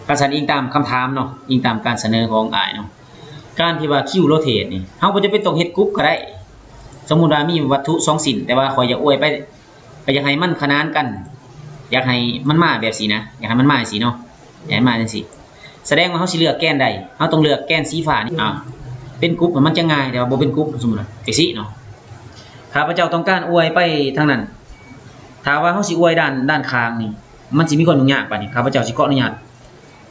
ຄັນຊັ້ນອີງຕາມຄຳຖາມເນາະ ອີງຕາມການສະເໜີຂອງອ້າຍເນາະ ການທີ່ວ່າຄິວໂຣເທດນີ້ ເຮົາບໍ່ຈຳເປັນຕ້ອງເຮັດກຸບກໍໄດ້. ສົມມຸດວ່າມີວັດຖຸສອງຊິ້ນ ແຕ່ວ່າຂ້ອຍຢາກອວຍໄປ ກໍຢາກໃຫ້ມັນຂະໜານກັນ ຢາກໃຫ້ມັນມາແບບຊີ້ນະ ຢາກໃຫ້ມັນມາຈັ່ງຊີ້ເນາະ ຢາກໃຫ້ມາຈັ່ງຊີ້ ສະແດງວ່າເຮົາຊິເລືອກແກນໃດ ເຮົາຕ້ອງເລືອກແກນສີຟ້ານີ້ ອາ ເປັນກຸບມັນຈະງ່າຍ ແຕ່ວ່າບໍ່ເປັນກຸບ ສົມມຸດວ່າຈັ່ງຊີ້ເນາະ ຂ້າພະເຈົ້າຕ້ອງການອວຍໄປທາງນັ້ນ ຖ້າວ່າເຮົາຊິອວຍດ້ານ ດ້ານຂ້າງນີ້ ມັນຊິມີຄວາມຫຍຸ້ງຍາກ. ບາດນີ້ຂ້າພະເຈົ້າຊິຂໍອະນຸຍາດ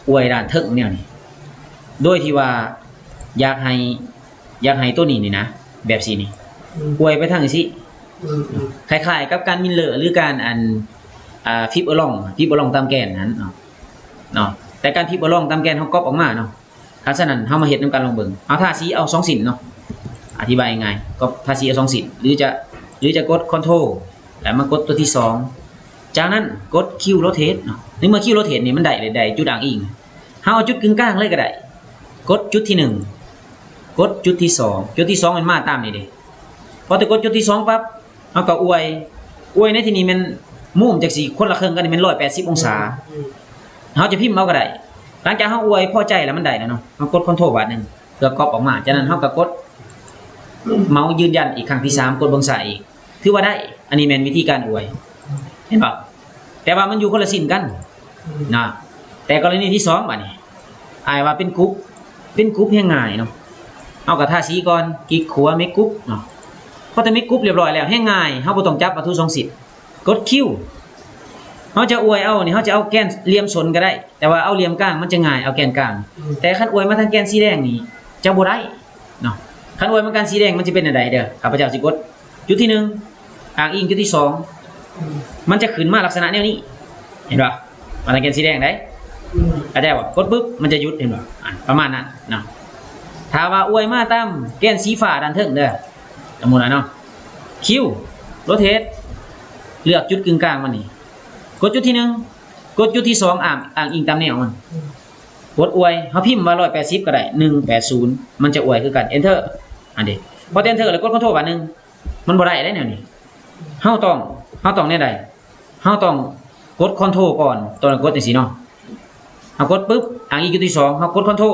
ອວຍດ້ານເທິງແນວນີ້ ໂດຍທີ່ວ່າຢາກໃຫ້ ຢາກໃຫ້ໂຕນີ້ນີ້ນະ ແບບຊີ້ນີ້ ອືມ ອວຍໄປທາງຈັ່ງຊີ້ ອືມໆ ຄ້າຍໆກັບການມິລເລີ ຫຼື ການ ອັນ ອ່າ ຟລິບອາລອງ ຟລິບອາລອງຕາມແກນຫັ້ນເນາະ ເນາະ ແຕ່ການຟລິບອາລອງຕາມແກນເຮົາກັອບອອກມາເນາະ. ຄັນສະນັ້ນ ເຮົາມາເຮັດນຳກັນລອງເບິ່ງ. ເອົາ ທາສີເອົາສອງຊິ້ນເນາະ ອະທິບາຍງ່າຍໆ ກໍທາສີເອົາສອງຊິ້ນ ຫຼືຈະ ຫຼືຈະກົດຄອນໂທຣ ແລ້ວມາກົດຕົວທີສອງ ຈາກນັ້ນກົດຄິວໂຣເທດເນາະ. ໃນເມື່ອຄິວໂຣເທດນີ້ມັນໄດ້ ໄດ້ຈຸດອ້າງອີງ ເຮົາເອົາຈຸດກຶ່ງກາງເລີຍກໍໄດ້ ກົດຈຸດທີໜຶ່ງ ກົດຈຸດທີສອງ ຈຸດທີສອງມັນມາຕາມນີ້ເດ້. ພໍແຕ່ກົດຈຸດທີສອງປັບ ເຮົາກໍອວຍ ອວຍໃນທີ່ນີ້ແມ່ນມຸມຈັກຊິຄົນລະເຄິ່ງກັນນີ້ແມ່ນຮ້ອຍແປດສິບອົງສາ ອືມ ເຮົາຈະພິມເອົາກໍໄດ້. ຫຼັງຈາກເຮົາອວຍພໍໃຈແລ້ວ ມັນໄດ້ແລ້ວເນາະ ເຮົາກົດຄອນໂທຣບາດໜຶ່ງ ເພື່ອກັອບອອກມາ. ຈາກນັ້ນເຮົາກໍກົດເມົາສ໌ຢືນຢັນອີກຄັ້ງທີສາມ ກົດເບິ່ງຊ້າຍອີກ ຖືວ່າໄດ້. ອັນນີ້ແມ່ນວິທີການອວຍ ເຫັນບໍ່? ແຕ່ວ່າມັນຢູ່ຄົນລະຊິ້ນກັນ ອືມ ນະ. ແຕ່ກໍລະນີທີສອງບາດນີ້ ອ້າຍວ່າເປັນກຸບ ເປັນກຸບແຮ່ງງ່າຍເນາະ. ເຮົາກໍທາສີກ່ອນ ກິກຂວາເມັກກຸບເນາະ. ພໍແຕ່ເມັກກຸບລຽບຮ້ອຍແລ້ວ ແຮ່ງງ່າຍ ເຮົາບໍ່ຕ້ອງຈັບວັດຖຸສອງຊິ້ນ ກົດຄິວ. ເຮົາຈະອວຍເອົານີ້ ເຮົາຈະເອົາແກນຫຼ່ຽມສົນກໍໄດ້ ແຕ່ວ່າເອົາຫຼ່ຽມກາງມັນຈະງ່າຍ ເອົາແກນກາງ. ອືມ ແຕ່ຄັນອວຍມາທາງແກນສີແດງນີ້ຈະບໍ່ໄດ້ເນາະ. ຄັນອວຍມາທາງແກນສີແດງມັນຈະເປັນແນວໃດເດີ? ຂ້າພະເຈົ້າຊິກົດຈຸດທີໜຶ່ງ ອ້າງອີງຈຸດທີສອງ ອືມ ມັນຈະຂຶ້ນມາລັກສະນະແນວນີ້ ເຫັນບໍ່? ມາທາງແກນສີແດງໃດ ອືມ ເຂົ້າໃຈບໍ່? ກົດປຶບມັນຈະຢຸດ ເຫັນບໍ່? ອາ ປະມານນັ້ນເນາະ. ຖ້າວ່າອວຍມາຕາມແກນສີຟ້າດ້ານເທິງເດີ ສົມມຸດວ່າເນາະ ຄິວ ໂຣເທດ ເລືອກຈຸດກຶ່ງກາງມັນນີ້ ກົດຈຸດທີໜຶ່ງ ກົດຈຸດທີສອງ ອ້າງ ອ້າງອີງຕາມແນວມັນ ອືມ ກົດອວຍ ເຮົາພິມວ່າຮ້ອຍແປດສິບກໍໄດ້ ໜຶ່ງແປດສູນ ມັນຈະອວຍຄືກັນ ເອັນເທີ ອັນເດ. ພໍແຕ່ເອັນເທີແລ້ວກົດຄອນໂທຣບາດໜຶ່ງ ມັນບໍ່ໄດ້ເດ້ແນວນີ້. ເຮົາຕ້ອງ ເຮົາຕ້ອງແນວໃດ? ເຮົາຕ້ອງກົດຄອນໂທຣກ່ອນ ຕ້ອງກົດຈັ່ງຊີ້ເນາະ. ເຮົາກົດປຶບ ອ້າງອີງຈຸດທີສອງ ເຮົາກົດຄອນໂທຣ ອື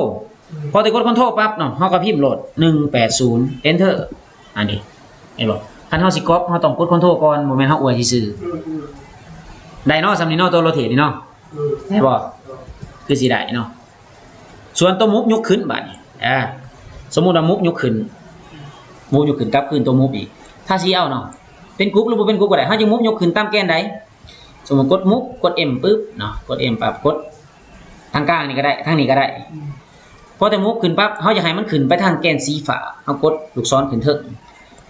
ມ ພໍແຕ່ກົດຄອນໂທຣປັບເນາະ ເຮົາກໍພິມໂລດ ໜຶ່ງແປດສູນ ເອັນເທີ ອັນນີ້ ເຫັນບໍ່? ຄັນເຮົາຊິກັອບ ເຮົາຕ້ອງກົດຄອນໂທຣກ່ອນ ບໍ່ແມ່ນເຮົາອວຍຊື່ໆ. ອືມໆ ໄດ້ເນາະ ສ່ຳນີ້ເນາະ ໂຕໂຣເທດນີ້ເນາະ ອືມ ໄດ້ບໍ່? ຄືຊິໄດ້ເນາະ. ສ່ວນໂຕມຸບຍົກຂຶ້ນບາດນີ້ ອາ ສົມມຸດວ່າມຸບຍົກຂຶ້ນ ມຸບຍົກຂຶ້ນກັບຄືນໂຕມຸບອີກ ທາສີເອົາເນາະ ເປັນກຸບຫຼືບໍ່ເປັນກຸບກໍໄດ້ ເຮົາຈະມຸບຍົກຂຶ້ນຕາມແກນໃດ. ສົມມຸດກົດມຸບ ກົດເອັມປຶບເນາະ ກົດເອັມປັບ ກົດທາງກາງນີ້ກໍໄດ້ ທາງນີ້ກໍໄດ້ ອືມ ພໍແຕ່ມຸບຂຶ້ນປັບ ເຮົາຢາກໃຫ້ມັນຂຶ້ນໄປທາງແກນສີຟ້າ ເຮົາກົດລູກສອນຂຶ້ນເທິງ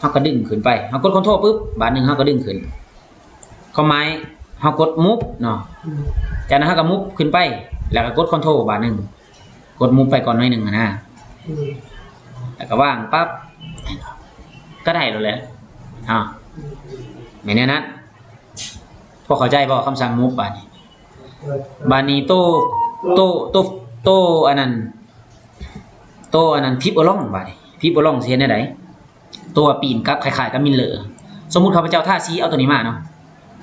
ເຮົາກໍດຶງຂຶ້ນໄປ ເຮົາກົດຄອນໂທຣປຶບ ບາດໜຶ່ງເຮົາກໍດຶງຂຶ້ນ ຄວາມໝາຍເຮົາກົດມຸບເນາະ ອືມ ຈາກນັ້ນເຮົາກໍມຸບຂຶ້ນໄປ ແລ້ວກໍກົດຄອນໂທຣບາດໜຶ່ງ ກົດມຸບໄປກ່ອນໜ້ອຍໜຶ່ງຫັ້ນນະ ອືມ ແລ້ວກໍວາງປັບ ກໍໄດ້ໂລດແຫຼະ ເນາະ ອືມ ແມ່ນແນວນັ້ນ. ພໍເຂົ້າໃຈບໍ່ ຄຳສັ່ງມຸບບາດນີ້? ບາດນີ້ໂຕ ໂຕ ໂຕ ໂຕອັນນັ້ນ ໂຕອັນນັ້ນ ຟລິບອາລອງ ບາດນີ້ ຟລິບອາລອງຊິເຮັດແນວໃດ? ໂຕວ່າປີ້ນກັບ ຄ້າຍໆກັບມິລເລີ ສົມມຸດຂ້າພະເຈົ້າທາສີເອົາໂຕນີ້ມາເນາະ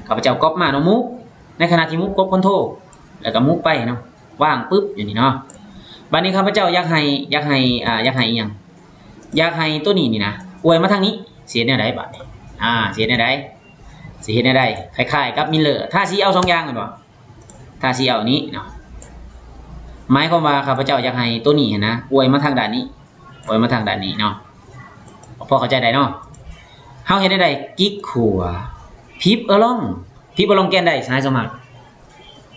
ຂ້າພະເຈົ້າກັອບມາເນາະ ມຸບ ໃນຂະນະທີ່ມຸບກົດຄອນໂທຣ ແລ້ວກໍມຸບໄປເນາະ ວາງປຶບຢູ່ນີ້ເນາະ. ບາດນີ້ຂ້າພະເຈົ້າຢາກໃຫ້ ຢາກໃຫ້ ອ່າ ຢາກໃຫ້ອີ່ຫຍັງ? ຢາກໃຫ້ໂຕນີ້ນີ້ນະ ອວຍມາທາງນີ້ ຊິເຮັດແນວໃດບາດນີ້? ອ່າ ຊິເຮັດແນວໃດ? ຊິເຮັດແນວໃດ? ຄ້າຍໆກັບມິລເລີ ທາສີເອົາສອງຢ່າງແມ່ນບໍ່? ທາສີເອົານີ້ເນາະ ໝາຍຄວາມວ່າຂ້າພະເຈົ້າຢາກໃຫ້ໂຕນີ້ຫັ້ນນະ ອວຍມາທາງດ້ານນີ້ ອວຍມາທາງດ້ານນີ້ເນາະ ພໍເຂົ້າໃຈໄດ້ເນາະ? ເຮົາເຮັດແນວໃດ? ກິກຂວາ ຟລິບອາລອງ ຟລິບອາລອງແກນໃດ ສະຫາຍສົມຫວັງ?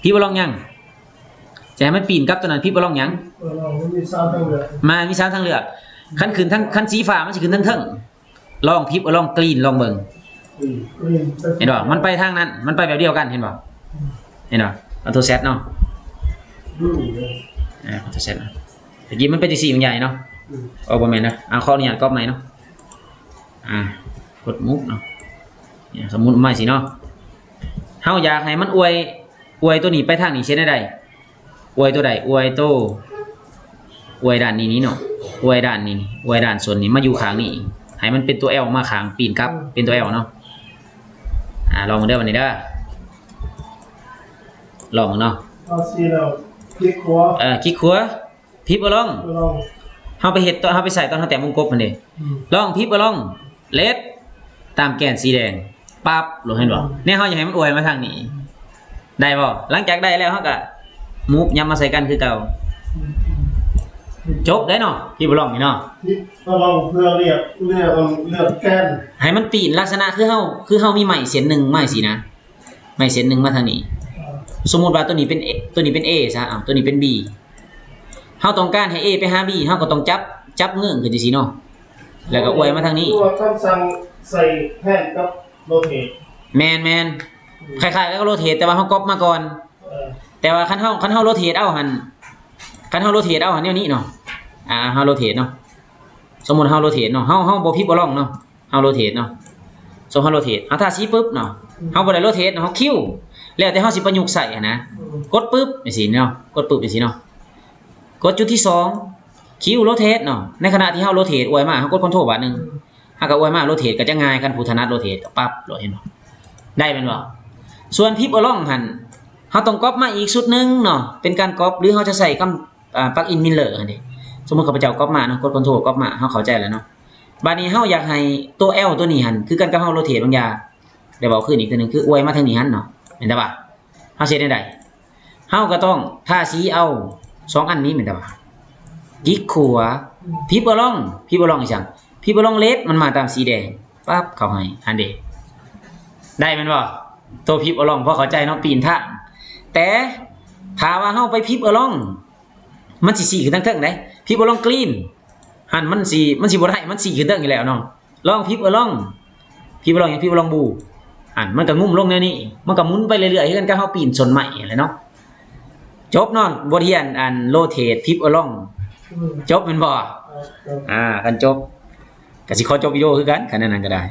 ຟລິບອາລອງຫຍັງ? ຈະໃຫ້ມັນປີ້ນກັບຕົວນັ້ນ ຟລິບອາລອງຫຍັງ? ເອີ ມັນມີສາມທາງເລືອກ ມາ ມີສາມທາງເລືອກ ຄັນຂຶ້ນທາງ ຄັນສີຟ້າມັນຊິຂຶ້ນທາງເທິງ ລອງຟລິບ ລອງກຣີນ ລອງເບິ່ງ ອືມ ເຫັນບໍ່? ມັນໄປທາງນັ້ນ ມັນໄປແບບດຽວກັນ ເຫັນບໍ່? ອືມ ເຫັນບໍ່? ເອົາໂທແຊັດເນາະ ອືມ ເອົາໂທແຊັດເນາະ ຕະກີ້ມັນເປັນຈັ່ງຊີ້ ມັນໃຫຍ່ເນາະ ອືມ ເອົາ ບໍ່ແມ່ນນະ ເອົາ ຂໍອະນຸຍາດກັອບໃໝ່ເນາະ ອ່າ ກົດມຸບເນາະ ສົມມຸດໃໝ່ຊີ້ເນາະ ເຮົາຢາກໃຫ້ມັນອວຍ ອວຍໂຕນີ້ໄປທາງນີ້ ເຮັດແນວໃດ? ອວຍໂຕໃດ? ອວຍໂຕ ອວຍດ້ານນີ້ນີ້ເນາະ ອວຍດ້ານນີ້ນີ້ ອວຍດ້ານສົ້ນນີ້ມາຢູ່ຂ້າງນີ້ ໃຫ້ມັນເປັນຕົວແອວມາຂ້າງ ປີ້ນກັບເປັນຕົວແອວເນາະ ອ່າ ລອງເບິ່ງເດີ ບາດນີ້ເດີ ລອງເບິ່ງເນາະ ເອົາຊີ້ແລ້ວ ຄລິກຂວາ ເອີ ຄລິກຂວາ flip along ລອງ ເຮົາໄປເຮັດຕອນ ເຮົາໄປໃສ່ຕອນເຮົາແຕ້ມວົງກົບຫັ້ນເດ້ ອືມ ລອງ flip along ເລັດຕາມແກນສີແດງ ປັບ ໂລດ ເຫັນບໍ່? ອືມ ແນວເຮົາຢາກໃຫ້ມັນອວຍມາທາງນີ້ ໄດ້ບໍ່? ຫຼັງຈາກໄດ້ແລ້ວ ເຮົາກະ move ຫຍັບມາໃສ່ກັນຄືເກົ່າ ອືມ ຈົບໄດ້ເນາະ flip along ນີ້ເນາະ flip along ເພື່ອເລືອກ ເລືອກ ເລືອກແກນ ໃຫ້ມັນປີ້ນລັກສະນະຄືເຮົາ ຄືເຮົາມີໄມ້ເສັ້ນໜຶ່ງ ໄມ້ຊີ້ນະ ໄມ້ເສັ້ນໜຶ່ງມາທາງນີ້ ເອີ ສົມມຸດວ່າໂຕນີ້ເປັນ A ໂຕນີ້ເປັນ A ຊະ ເອົາ ໂຕນີ້ເປັນ B ເຮົາຕ້ອງການໃຫ້ A ໄປຫາ B ເຮົາກໍຕ້ອງຈັບ ຈັບເງື້ອງຂຶ້ນຈັ່ງຊີ້ເນາະ ແລ້ວກໍອວຍມາທາງນີ້ ຄືວ່າຄຳສັ່ງໃສ່ແທນກັບ rotate ແມ່ນໆ ອືມ ຄ້າຍໆກັບ rotate ແຕ່ວ່າເຮົາກັອບມາກ່ອນ ເອີ ແຕ່ວ່າຄັນເຮົາ ຄັນເຮົາ rotate ເອົາຫັ້ນ ຄັນເຮົາ rotate ເອົາຫັ້ນແນວນີ້ເນາະ ອ່າ ເຮົາ rotate ເນາະ ສົມມຸດເຮົາ rotate ເນາະ ເຮົາ ເຮົາບໍ່ flip along ເນາະ ເຮົາ rotate ເນາະ ສົມເຮົາ rotate ເຮົາທາສີປຶບເນາະ ອືມ ເຮົາບໍ່ໄດ້ rotate ເນາະ ເຮົາຄິວ ແລ້ວແຕ່ເຮົາຊິປະຍຸກໃຊ້ຫັ້ນນະ ອືມ ກົດປຶບຈັ່ງຊີ້ເນາະ ກົດປຶບຈັ່ງຊີ້ເນາະ ກົດຈຸດທີສອງ ຄິວ rotate ເນາະ ໃນຂະນະທີ່ເຮົາ rotate ອວຍມາ ເຮົາກົດ control ບາດໜຶ່ງ ອືມ ເຮົາກໍອວຍມາ rotate ກໍຈະງ່າຍ ຄັນຜູ້ຖະໜັດ rotate ກໍປັບໂລດ ເຫັນບໍ່? ໄດ້ແມ່ນບໍ່? ສ່ວນ flip along ຫັ້ນ ເຮົາຕ້ອງກັອບມາອີກຊຸດໜຶ່ງເນາະ ເປັນການກັອບ ຫຼືເຮົາຈະໃຊ້ຄຳ ອ່າ plug in mirror ຫັ້ນເດ ສົມມຸດຂ້າພະເຈົ້າກັອບມາເນາະ ກົດ control ກັອບມາ ເຮົາເຂົ້າໃຈແລ້ວເນາະ ບາດນີ້ເຮົາຢາກໃຫ້ໂຕ L ໂຕນີ້ຫັ້ນ ຄືກັນກັບເຮົາ rotate ບາງຢ່າງ ໄດ້ເວົ້າຄືນອີກເທື່ອໜຶ່ງ ຄືອວຍມາທາງນີ້ຫັ້ນເນາະ ແມ່ນແຕ່ວ່າ ເຮົາຊິເຮັດແນວໃດ? ເຮົາກໍຕ້ອງທາສີເອົາສອງອັນນີ້ແມ່ນແຕ່ວ່າ ຄລິກຂວາ flip along flip along ອີ່ຫຍັງ flip along red ມັນມາຕາມສີແດງ ປັບ ເຂົ້າໃຫ້ ຫັ້ນເດ ໄດ້ແມ່ນບໍ່? ໂຕ flip along ພໍເຂົ້າໃຈເນາະ ປີ້ນທາງ ແຕ່ຖ້າວ່າເຮົາໄປ flip along ມັນຊິຊີ້ຂຶ້ນທາງເທິງເດ້ flip along green ຫັ້ນ ມັນຊິ ມັນຊິບໍ່ໄດ້ ມັນຊີ້ຂຶ້ນເທິງຢູ່ແລ້ວເນາະ ລອງ flip along flip along ຫຍັງ flip along blue ອັນ ມັນກໍງຸ້ມລົງແນວນີ້ ມັນກໍໝູນໄປເລື້ອຍໆ ຄືກັນກັບເຮົາປີ້ນຕົ້ນໄມ້ຫັ້ນແຫຼະເນາະ ຈົບເນາະ ບົດຮຽນອັນ rotate flip along ອືມ ຈົບແມ່ນບໍ່? ເອີ ຈົບ ອ່າ ຄັນຈົບ ກໍຊິຂໍຈົບວິດີໂອຄືກັນ ຄັນແນວນັ້ນກໍໄດ້.